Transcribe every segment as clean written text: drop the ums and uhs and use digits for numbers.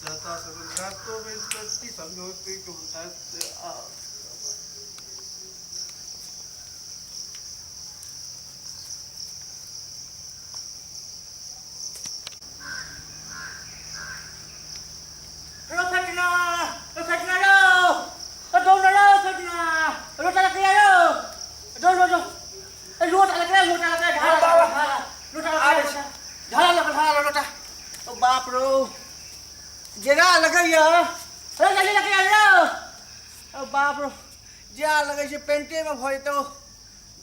चाचा सब घाटो में की समझौते के आ रो फटना, रो फटना रो, रो दौड़ रो फटना, रोटा लकड़िया रो, दौड़ दौड़ दौड़, रोटा लकड़िया, रोटा लकड़िया, ढाला ढाला, रोटा लकड़िया, ढाला लकड़ा ढाला रोटा, ओ बाप रो, जेना लगैया, रो जल्दी लकड़िया रो, ओ बाप रो, जे लगै छै पेंटे में भऽ जेतौ,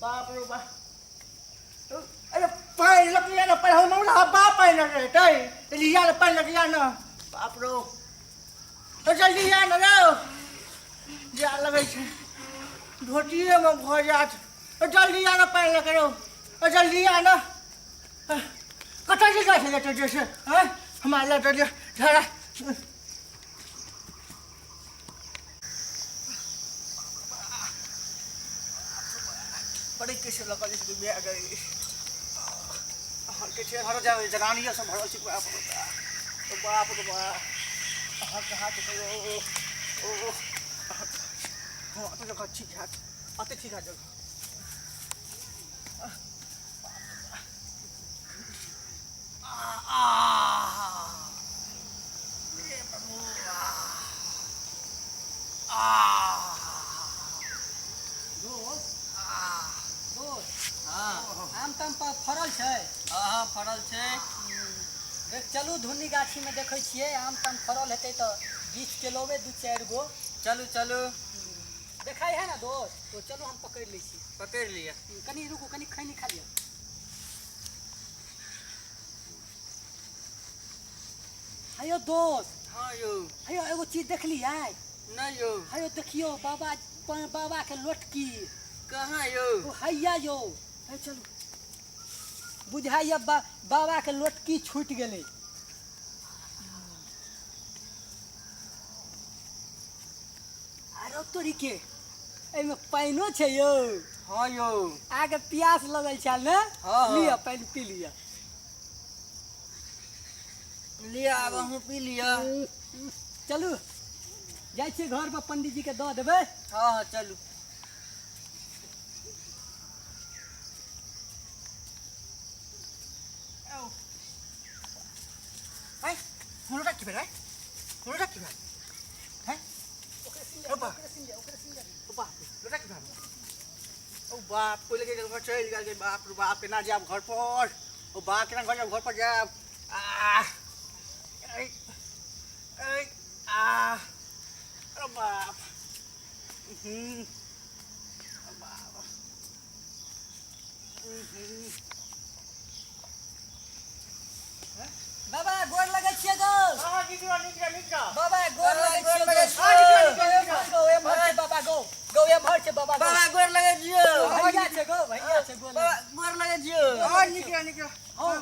बाप रो बाप। अरे पानि लकड़िया ने पानि हम हमरा बाप पानि रहतै लिया ने पानि लकड़िया ने बाप रो तो जल्दी आ ने रो जा लगै छै धोतिएमे भऽ जायत तो जल्दी आ ने पानि लकड़ो तो जल्दी आ ने कतऽ जे जाइ छै लेटर जे छै आँय हमरा लेटर जे झड़ा बड़ी कैसे लगल छै बिया गई के छै हर जावे जनानी सब भरल छै बाप रे बाप बाप रे बाप अहाँ के हाथ ओ ओ ओ अते जगह ठीक है अते ठीक है जगह आ हे प्रभु आ दोस्त दोस्त हाँ आम ताम फड़ल छै हाँ हाँ फड़ल छै देख चलू धुनी गाछीमे देखै छियै आम ताम फड़ल हेतै तऽ बीछ के लेबै दू चारि गो चलू चलू देखाइ है ने दोस्त तो चलू हम पकड़ि लै छी पकड़ि लिअ कनि रुकू कनि खैनी खा लिअ हेयौ दोस्त हाँ यौ हेयौ एगो चीज देखलियै नहि यौ हेयौ देखियौ बाबा बाबा के लोटकी कहाँ यौ ओ हैया यौ हे चलू बुझाइया बा, बाबा के लोटकी छूटि गेलै आरो तोरी के एहिमे पानिओ छै यौ हाँ यौ आगे प्यास लगल छल ने हाँ, हाँ। लिअ पानि पी लिअ लिअ आब अहूँ पी लिअ चलू जाइ छियै घर पर पंडीजी के दऽ देबै हाँ हाँ चलू है हुनका की भेल है हुनका की भेल है ओ बाप ओ बाप लोटा की भेल ओ बाप कोई लगे घर चलि गेल बाप रे बाप केना जायब घर पर ओ बाप केना घर जायब घर पर जायब आ ऐ ऐ आ अरे बाप हम्म बाप हम्म बाबा गोर लगै छियै गो हाँ निक रह निक रह निक रह बाबा गोर लगै गोर छियै लगै गो। हाँ निक रह निक रह निक रह गो एम्हर छै बाबा गो गो एम्हर छै बाबा गो बाबा गोर लगै छियौ भैया छै गो भैया छै गो बाबा गोर लगै छियौ हाँ निक रह निक रह हँ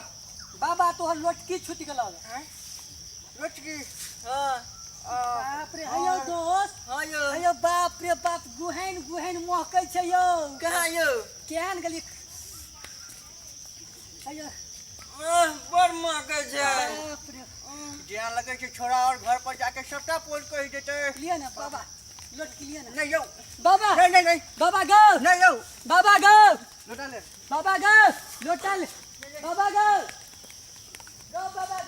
बाबा तोहर लोटकी छूटि गेलौ हैं लोटकी हाँ बाप रे हैयौ दोस्त हाँ यौ हैयौ बाप रे बाप गुहैन गुहैन महकै छै यौ कहाँ यौ केहन गेलियै हैयौ बड़ महकै छै बाप रे जेना लगै छै छोड़ा और घर पर जाके सबटा पोल कहि देतै लिअ ने बाबा लोटकी लिअ ने नहीं यौ बाबा नहीं नहीं नहीं बाबा गो नहीं यौ बाबा गो लोटा ले बाबा गो लोटा ले बाबा गो गो बाबा